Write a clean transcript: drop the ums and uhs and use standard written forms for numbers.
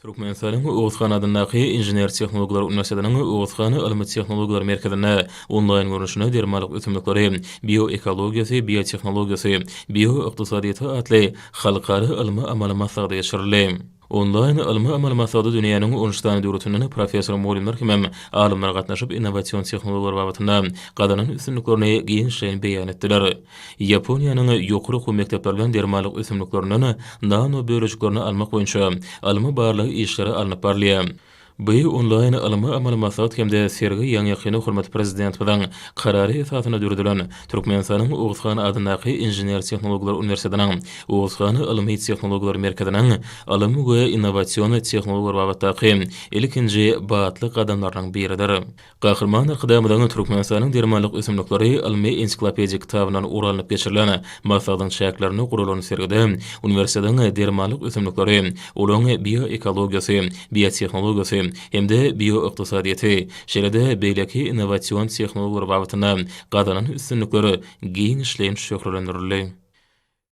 Türkmenistanyň Oguzhan adyndaky Inžener-tehnologiýalar uniwersitetiniň Oguzhan ylmy-tehnologiýalar merkezinde onlaýn görnüşinde Dermanlyk ösümlikleri bioekologiýasy, biotehnologiýasy, bioykdysadyýeti atly halkara ylmy-amaly maslahaty geçirildi. Onlaýn ylmy-amaly maslahata dünýäniň on üç sany döwletinden professor-mugallymlar hemem alymlar gatnaşyp, innowasion tehnologiýalar babatynda gazanan üstünliklerini giňişleýin beýan etdiler. Ýaponiýanyň ýokary okuw mekdepleri bilen dermanlyk ösümliklerinden nano bölejiklerini almak boýunça ylmy-barlag işleri alnyp barylýar. Bu onlaýn ylmy-amaly maslahat hem-de sergi ýaňy-ýakynda hormatly Prezidentimiziň Karary esasynda döredilen Türkmenistanyň Oguzhan adyndaky Inžener-tehnologiýalar uniwersitetiniň Oguzhan ylmy-tehnologiýalar merkeziniň ylym we innowasion tehnologiýalar babatdaky ilkinji batly gadamlarynyň biridir. Gahryman Arkadagymyzyň Türkmenistanyň dermanlyk ösümlikleri ylmy-ensiklopedik kitabyndan ugur alnyp geçirilen maslahatyň çäklerinde guralan sergide uniwersitetiň dermanlyk ösümlikleri, olaryň bioekologiýasy, biotehnologiýasy hem-de bioykdysadyýeti, şeýle-de beýleki innowasion tehnologiýalar babatynda gazanan üstünlikleri giňişleýin şöhlelendirildi.